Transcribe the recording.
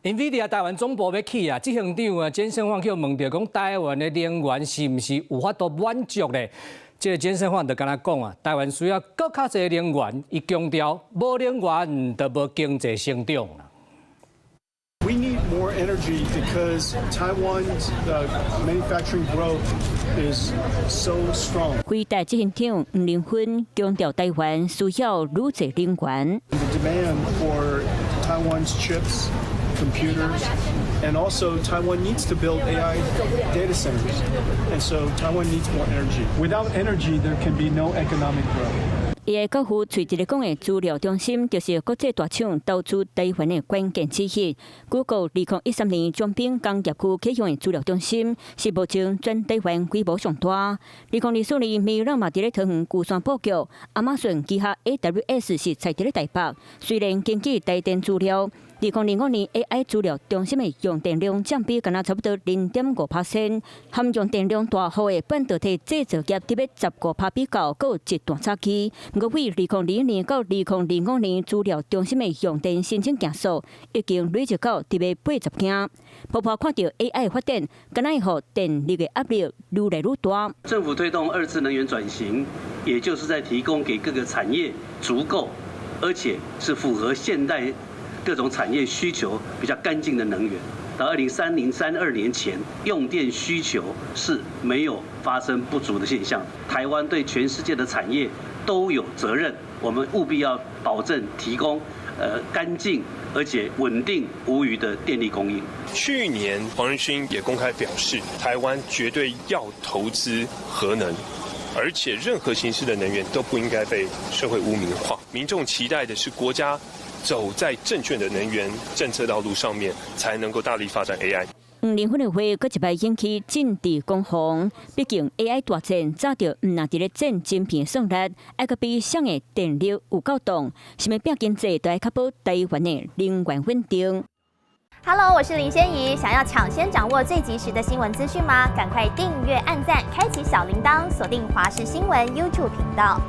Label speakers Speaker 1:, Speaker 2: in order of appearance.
Speaker 1: NVIDIA 台灣總部欲起啊，執行長啊，簡勝晃去問著講，台灣的能源是毋是有法度滿足咧？這个簡勝晃就敢若講啊，台灣需要閣較濟能源，伊強調無能源就無經濟成長啦。
Speaker 2: We need more energy because Taiwan's manufacturing growth is so strong.
Speaker 3: 輝達執行長黃仁勳強調，台灣需要愈濟能源。
Speaker 2: The demand for Taiwan's chips, computers, and also Taiwan needs to build AI data centers. And so Taiwan needs more energy. Without energy, there can be no economic growth.
Speaker 3: 伊的國父喙一个講的資料中心，就是國際大廠投資台灣的關鍵之一。Google 2013年長濱工業區啟用的資料中心，是目前全台灣規模上大。2024年，微軟嘛佇咧桃園龜山布局，亞馬遜旗下 AWS 是設佇咧台北。雖然根據台電資料，2025年 AI 資料中心的用電量佔比敢若差不多0.5%，含用電量大戶的半導體製造業佇欲15%比較，閣有一段差距。毋過，對2021年到2025年資料中心的用電申請件數已經累積到佇欲80件。婆婆看著 AI 發展，敢若會予電力的壓力愈來愈大。
Speaker 4: 政府推動二次能源轉型，也就是在提供給各個產業足夠，而且是符合現代各種產業需求比較乾淨的能源。到2030、32年前，用電需求是沒有發生不足的現象。台灣對全世界的產業都有責任，我們務必要保證提供乾淨而且穩定無虞的電力供應。
Speaker 5: 去年黃仁勳也公開表示，台灣絕對要投資核能，而且任何形式的能源都不應該被社會污名化。民眾期待的是國家走在正確的能源政策道路上面，才能夠大力發展 AI。
Speaker 3: 黃仁勳的話，閣一擺引起政治攻防。畢竟 AI 大戰早就毋但佇咧戰晶片算力，愛閣比誰的電力有夠動，啥物拼經濟都愛確保台灣的能源穩定。
Speaker 6: Hello，我是林仙怡，想要搶先掌握最及時的新聞資訊嗎？趕快訂閱、按讚、開啟小鈴鐺，鎖定華視新聞 YouTube 頻道。